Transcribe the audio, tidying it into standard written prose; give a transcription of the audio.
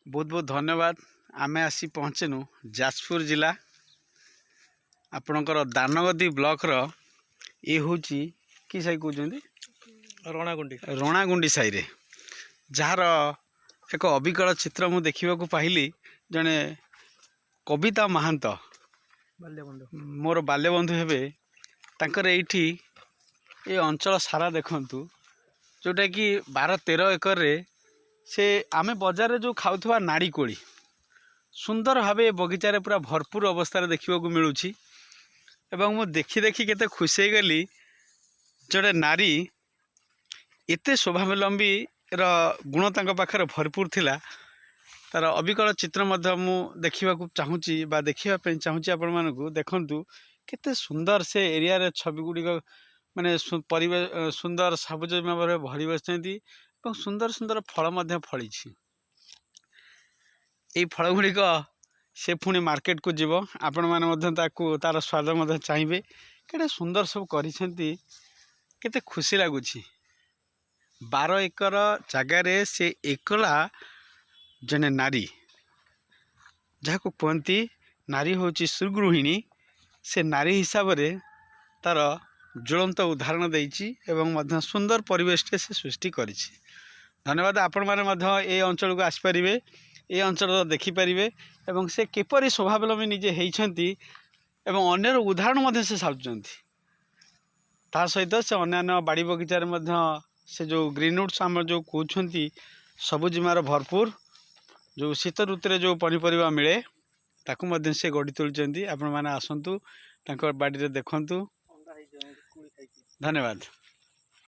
ବହୁତ ବହୁତ ଧନ୍ୟବାଦ। ଆମେ ଆସି ପହଞ୍ଚିନୁ ଯାଜପୁର ଜିଲ୍ଲା, ଆପଣଙ୍କର ଦାନଗଦି ବ୍ଲକର। ଇଏ ହେଉଛି କି ସାହି କହୁଛନ୍ତି? ରଣାଗୁଣ୍ଡି। ରଣାଗୁଣ୍ଡି ସାହିରେ, ଯାହାର ଏକ ଅବିକଳ ଚିତ୍ର ମୁଁ ଦେଖିବାକୁ ପାଇଲି। ଜଣେ କବିତା ମହାନ୍ତ, ବାଲ୍ୟବନ୍ଧୁ। ମୋର ବାଲ୍ୟବନ୍ଧୁ ହେବେ। ତାଙ୍କର ଏଇଠି ଏ ଅଞ୍ଚଳ ସାରା ଦେଖନ୍ତୁ, ଯେଉଁଟାକି 12-13 ଏକରରେ ସେ ଆମେ ବଜାରରେ ଯେଉଁ ଖାଉଥିବା ନାଡ଼ି କୋଳି ସୁନ୍ଦର ଭାବେ ଏ ବଗିଚାରେ ପୁରା ଭରପୁର ଅବସ୍ଥାରେ ଦେଖିବାକୁ ମିଳୁଛି। ଏବଂ ମୁଁ ଦେଖି ଦେଖି କେତେ ଖୁସି ହେଇଗଲି। ଜଣେ ନାରୀ ଏତେ ସ୍ୱାବଲମ୍ବୀର ଗୁଣ ତାଙ୍କ ପାଖରେ ଭରପୁର ଥିଲା, ତାର ଅବିକଳ ଚିତ୍ର ମଧ୍ୟ ମୁଁ ଦେଖିବାକୁ ଚାହୁଁଛି ବା ଦେଖିବା ପାଇଁ ଚାହୁଁଛି ଆପଣମାନଙ୍କୁ। ଦେଖନ୍ତୁ, କେତେ ସୁନ୍ଦର ସେ ଏରିଆରେ ଛବି ଗୁଡ଼ିକ, ମାନେ ପରିବେଶ ସୁନ୍ଦର ସବୁଜିମା ଭାବରେ ଭରି ବସିଛନ୍ତି ଏବଂ ସୁନ୍ଦର ସୁନ୍ଦର ଫଳ ମଧ୍ୟ ଫଳିଛି। ଏଇ ଫଳ ଗୁଡ଼ିକ ସେ ପୁଣି ମାର୍କେଟକୁ ଯିବ। ଆପଣମାନେ ମଧ୍ୟ ତାକୁ ତାର ସ୍ୱାଦ ମଧ୍ୟ ଚାହିଁବେ। କେତେ ସୁନ୍ଦର ସବୁ କରିଛନ୍ତି, କେତେ ଖୁସି ଲାଗୁଛି। 12 ଏକର ଜାଗାରେ ସେ ଏକଲା ଜଣେ ନାରୀ, ଯାହାକୁ କୁହନ୍ତି ନାରୀ ହେଉଛି ସୁଗୃହିଣୀ, ସେ ନାରୀ ହିସାବରେ ତାର ଜ୍ୱଳନ୍ତ ଉଦାହରଣ ଦେଇଛି ଏବଂ ମଧ୍ୟ ସୁନ୍ଦର ପରିବେଶଟେ ସେ ସୃଷ୍ଟି କରିଛି। ଧନ୍ୟବାଦ। ଆପଣମାନେ ମଧ୍ୟ ଏ ଅଞ୍ଚଳକୁ ଆସିପାରିବେ, ଏ ଅଞ୍ଚଳର ଦେଖିପାରିବେ ଏବଂ ସେ କିପରି ସ୍ୱାବଲମ୍ବୀ ନିଜେ ହେଇଛନ୍ତି ଏବଂ ଅନ୍ୟର ଉଦାହରଣ ମଧ୍ୟ ସେ ସାଜୁଛନ୍ତି। ତା ସହିତ ସେ ଅନ୍ୟାନ୍ୟ ବାଡ଼ି ବଗିଚାରେ ମଧ୍ୟ ସେ ଯେଉଁ ଗ୍ରୀନ୍ ଉଡ଼୍ସ ଆମର ଯେଉଁ କହୁଛନ୍ତି, ସବୁଜିମାର ଭରପୁର ଯେଉଁ ଶୀତ ଋତୁରେ ଯେଉଁ ପନିପରିବା ମିଳେ, ତାକୁ ମଧ୍ୟ ସେ ଗଢ଼ି ତୋଳିଛନ୍ତି। ଆପଣମାନେ ଆସନ୍ତୁ, ତାଙ୍କ ବାଡ଼ିରେ ଦେଖନ୍ତୁ। ଥଣ୍ଡା ହେଇଯିବ କୋଳି ଖାଇକି। ଧନ୍ୟବାଦ।